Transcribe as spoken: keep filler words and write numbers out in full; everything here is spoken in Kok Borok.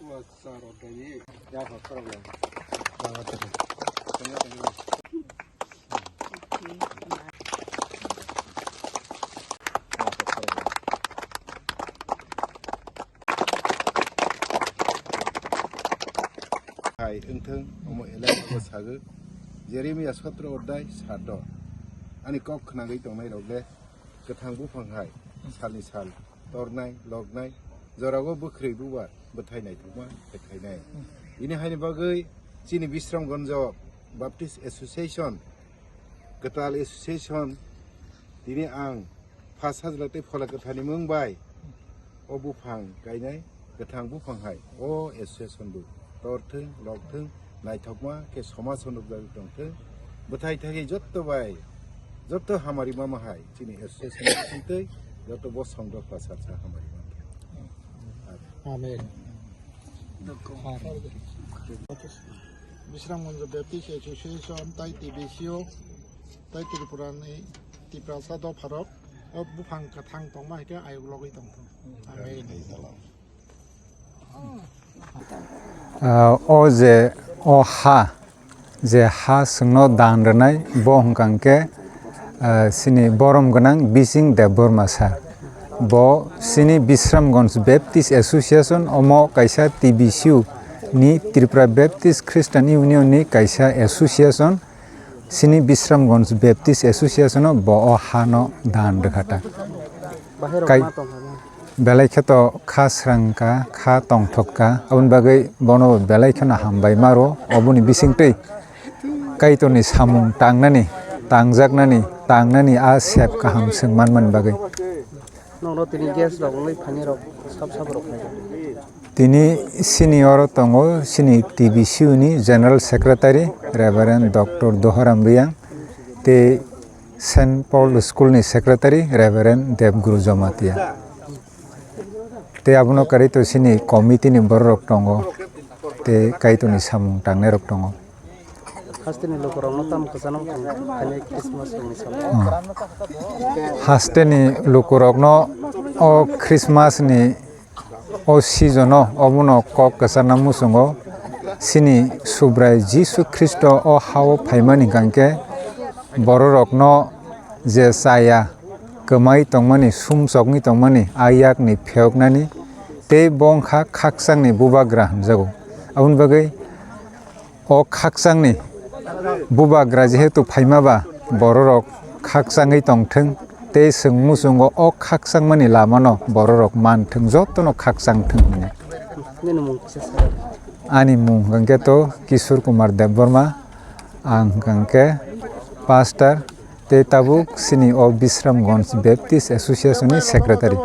Hai wngthung, omo elai bo sago. Jeremiah sotro odai sato. Ani kok khnagwi tongnai rok le kwthang buphang hai salni sal tornai, loknai, jorago bwkhwrwi bubar bwthai naithokma bwthainai. Bini haini bagwi chini Bisramganjo Baptist Association, Kwtal Association, tini ang Pha Sajla tei Phola Kwtharni mung bai o buphang kainai, kwthang buphang hai o association bo torthung, lokthung, naithokma khe somaj o nukjagwi tongthung. Bwthai thagwi jotto bai, jotto hamari mama hai chini association ni bisingtwi jotto bosong dopha sak sak hamari mankha. Amen. Bisramganj Baptist Association tai T B C O tai Tripura ni Tiprasa dopharok o buphang kwthang tongma hai khe ayuk logwi tongthung. Amen. Ah, o je o ha, je ha chwngno dan rwnai, bo hwnkha hwnkhe, ah, chini borom gwnang Bising Debbarma sir. Bo chini Bisramganj Baptist Association, omo kaisa T B C U ni, Tripura Baptist Christian Union ni kaisa association. Chini Bisramganj Baptist Association o bo o ha no dan rwkha ta. Kai belai khe to kha srang kha, kha tongthok kha, aboni bagwi bono belai kheno hambai ma rwo. Oboni bisingtwi Kaitorni samung tangnani, tangjaknani, tangnani a sep kaham swng manmani bagwi. Nokno tini guest rok wngwi phaini rok sab sab rok khaijak. Tini senior tongo, chini T B C U ni General Secretary Reverend Doctor Dohoram Riyang tei Saint Paul School ni Secretary Reverend Debguru Jamatia. Tei abono karwi to chini committee ni borok rok tongo, tei Kaitorni samung tangnai rok tongo. Hasteni lukurokno tamo kwchangma khainai Christmas rokni salo? Hmm. Hasteni lukurokno o Christmas ni o season o obono kok kwchangna muchungo, chini Subrai Jisu Khristo o hao phaimani hwnkhe bororokno je chaya kwmai tongmani, sumsokni tongmani, a yakni phiyoknani tei bo wngkha khakchangni bubagra hwnjago. Aboni bagwi o khakchangni bubagra jehetu phaima ba, bororok khakchangwi tongthwng tei chwng muchungo o khakchangmani lamano bororok manthwng, jotono khakchangthwng hwnwi. Nini mung kisa sa? Ani mung hwnkhe to Kishore Kumar Debbarma, ang hwnkhe pastor tei tabuk chini o Bisramganj Baptist Association ni secretary.